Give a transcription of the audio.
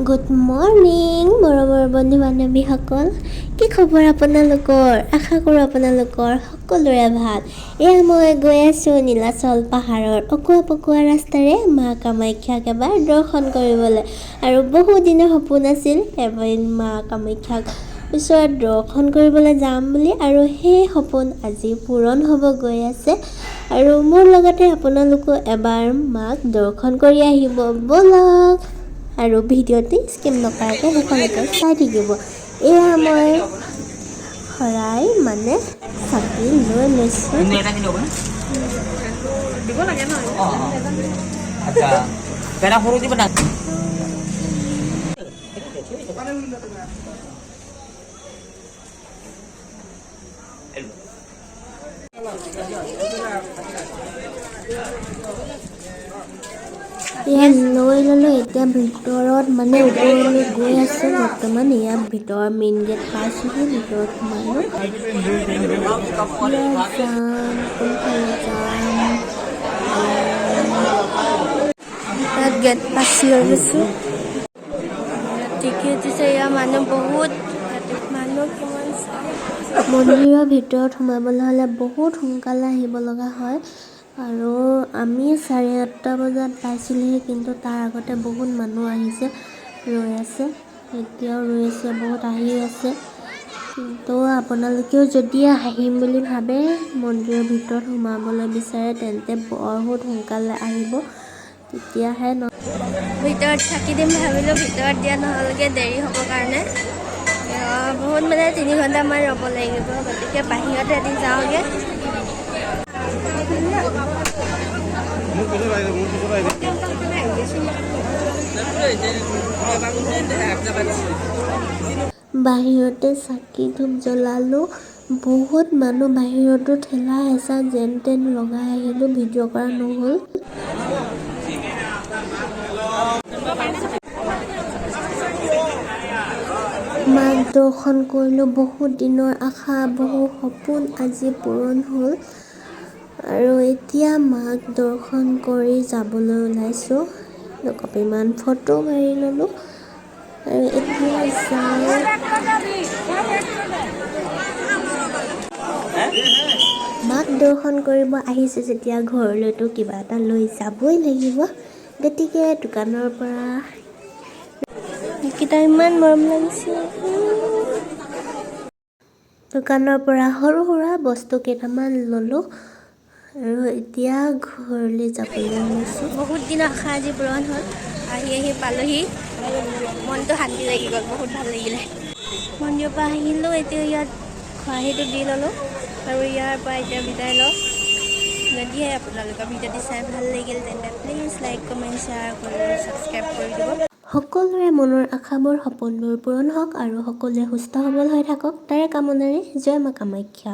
Good morning মৰমৰ বন্ধু বান্ধৱীসকল, কি খবৰ আপোনালোকৰ? আশা কৰোঁ আপোনালোকৰ সকলোৰে ভাল। এয়া মই গৈ আছোঁ নীলাচল পাহাৰৰ অকোৱা পকোৱা ৰাস্তাৰে মা কামাখ্যাক এবাৰ দৰ্শন কৰিবলৈ। আৰু বহুদিনৰ সপোন আছিল এবাৰ মা কামাখ্যাক ওচৰত দৰ্শন কৰিবলৈ যাম বুলি, আৰু সেই সপোন আজি পূৰণ হ'ব গৈ আছে। আৰু মোৰ লগতে আপোনালোকো এবাৰ মাক দৰ্শন কৰি আহিব ব'লক, আৰু ভিডিঅ'টি স্কিপ নকৰাকৈ শেষলৈকে চাই থাকিব। এয়া মই শৰাই মানে চাকি লৈ লৈছোঁ। এটা কিনি হ'ব না? দিব লাগে ন? অঁ, আচ্ছা, পেৰা সৰু দিব না? এয়া লৈ ল'লোঁ। এতিয়া ভিতৰত মানে ওপৰলৈ গৈ আছোঁ বৰ্তমান। এয়া ভিতৰৰ মেইন গেট পাইছোঁহি, ভিতৰত সোমালোঁ। এতিয়া যাম, কোনফালে যাম? ইয়াত গেট পাছ লৈ লৈছোঁ। টিকেট দিছে। ইয়াৰ মানুহ বহুত, মানুহ কিমান চাই। মন্দিৰৰ ভিতৰত সোমাবলৈ হ'লে বহুত সোনকালে আহিব লগা হয়, আৰু আমি 8:30 বজাত পাইছিলোঁহি, কিন্তু তাৰ আগতে বহুত মানুহ আহিছে, ৰৈ আছে, এতিয়াও ৰৈ আছে, বহুত আহি আছে। কিন্তু আপোনালোকেও যদি আহিম বুলি ভাবে, মন্দিৰৰ ভিতৰত সোমাবলৈ বিচাৰে, তেন্তে বহুত সোনকালে আহিব, তেতিয়াহে ন ভিতৰত চাকি দিম ভাবিলোঁ, ভিতৰত দিয়া নহ'লগৈ দেৰি হ'ব কাৰণে। বহুত মানে 3 ঘণ্টামান ৰ'ব লাগিব, গতিকে বাহিৰত এদিন যাওঁগৈ। বাহিৰতে চাকি ধূপ জ্বলালোঁ। বহুত মানুহ বাহিৰতো, ঠেলা হেঁচা, যেন তেন লগাই আহিলোঁ, ভিডিঅ' কৰা নহ'ল। মাক দৰ্শন কৰিলোঁ। বহুত দিনৰ আশা, বহু সপোন আজি পূৰণ হ'ল। আৰু এতিয়া মাক দৰ্শন কৰি যাবলৈ ওলাইছোঁ। দুকপিমান ফটো মাৰি ল'লোঁ আৰু এতিয়া যাওঁ। মাক দৰ্শন কৰিব আহিছোঁ যেতিয়া ঘৰলৈতো কিবা এটা লৈ যাবই লাগিব, গতিকে দোকানৰ পৰা এইকেইটা ইমান মৰম লাগিছে। দোকানৰ পৰা সৰু সুৰা বস্তু কেইটামান ল'লোঁ আৰু এতিয়া ঘৰলৈ যাবলৈ লৈছোঁ। বহুত দিনৰ আশা আজি পূৰণ হ'ল। আহি আহি পালোহি, মনটো শান্তি লাগি গ'ল, বহুত ভাল লাগিলে। মন্দিৰৰ পৰা আহিলোঁ, এতিয়া ইয়াত খৰাহীটো দি ল'লোঁ আৰু ইয়াৰ পৰা এতিয়া বিদায় লওঁ। যদিহে আপোনালোকৰ ভিডিঅ'টি চাই ভাল লাগিল, তেন্তে প্লিজ লাইক, কমেণ্ট, শ্বেয়াৰ কৰি ছাবস্ক্ৰাইব কৰি দিব। সকলোৰে মনৰ আশাবোৰ, সপোনবোৰ পূৰণ হওক আৰু সকলোৱে সুস্থ সবল হৈ থাকক, তাৰে কামনাৰে জয় মা কামাখ্যা।